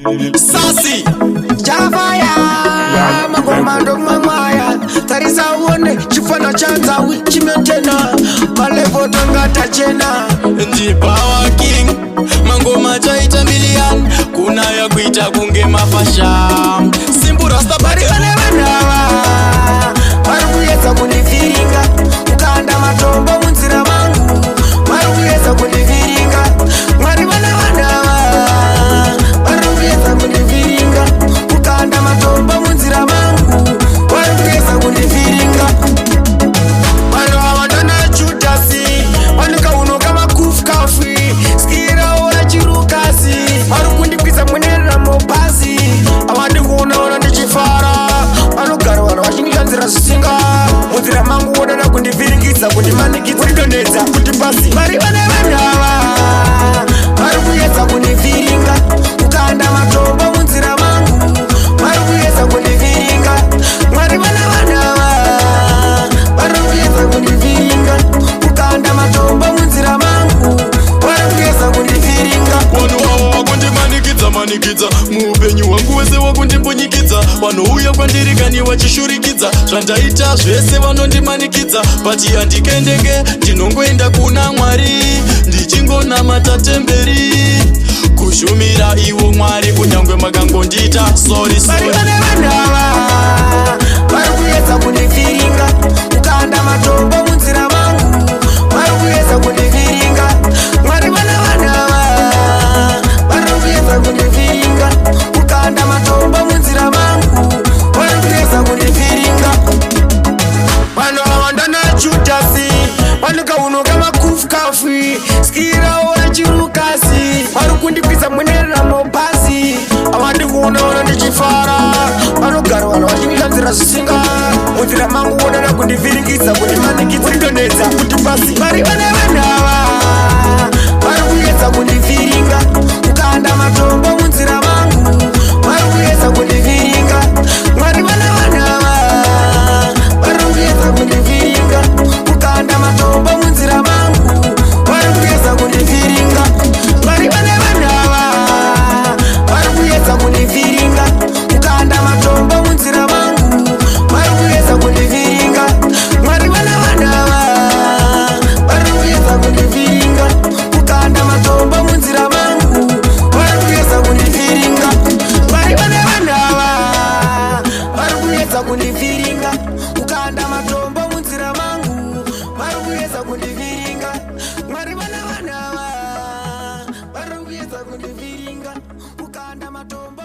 Sasi Javaya mangoma ndomamwaya tarisa uone chifana chanzawi chimetena malevo tonga tachena. Ndipower King, mangoma chaita million, kunaya kuita kunge mafasha. Simple Rasta. Vari vane vanhu ava vari kuedza kundivhiringa, kukanda matombo munzira mangu. Vari kuedza kundivhiringa. Mwari, vana vanhu ava vari kuedza kundivhiringa, kukanda matombo munzira mangu. Vari kuedza kundivhiringa. Vanhu ava ndana Judhasi, vanokaunoka makufukafi skirawo rachirukasi. Vari kundikwidza mune ramobhazi, havadi kuonaona ndichifara. Vanogara vanhu vachindishanzira zvisinga munzira mangu, vonoda kundivhiringidza, kundimanikidza, kundidonhedza kuti pasi. Vari vane vanhu ava vari kuedza kundivhiringa, kukanda matombo munzira mangu. Vari kuedza kundivhiringa. Mwari, vana vanhu ava vari kuedza kundivhiringa, kukanda matombo munzira mangu. Vari kuedza kundivhiringa. Vanhu ava vakundimanikidza manikidza muupenyu hwangu hwese, wakundimbunyikidza. Vanouya kwandiri kani vachishurikidza zvandaita zvese, vanondimanikidza, but handikendenge. Ndinongoenda kuna Mwari ndichingonamata temberi, kushumira iwo Mwari, kunyangwe makangondiita sorry. Vari Sorry. vane vanhu ava vari kuedza kundivhiringa, kukanda matombo munzira mangu. Vari kuedza kundivhiringa. Mwari, vana vanhu ava vari kuedza kundivhiringa, kukanda matombo munzira mangu. Vari kuedza kundivhiringa. Vanhu ava ndana Judhasi, vanokaunoka makufukafi skirawo rachirukasi. Vari kundikwidza mune ramobhazi, havadi kuonaona ndichifara. Vanogara vanhu vachindishanzira zvisinga munzira mangu, vonoda kundivhiringidza, kundimanikidza, kundidonhedza kuti pasi. Vari vane vanhu ava vari kuedza kundivhiringa, kukanda matombo munzira mangu. Vari kuedza kundivhiringa. Mwari, vana vanhu ava vari kuedza kundivhiringa, kukanda matombo munzira mangu. Vari kuedza kundivhiringa. Mwari, vane vanhu ava vari kuedza kundivhiringa, kukanda matombo munzira mangu. Vari kuedza kundivhiringa. Mwari, vana vanhu ava vari kuedza kundivhiringa, kukanda matombo munzira mangu. Vari kuedza kundivhiringa. Mwari, vane vanhu ava vari kuedza kundivhiringa, kukanda matombo munzira mangu. Vari kuedza kundivhiringa. Mwari, vana vanhu ava vari kuedza kundivhiringa, kukanda matombo.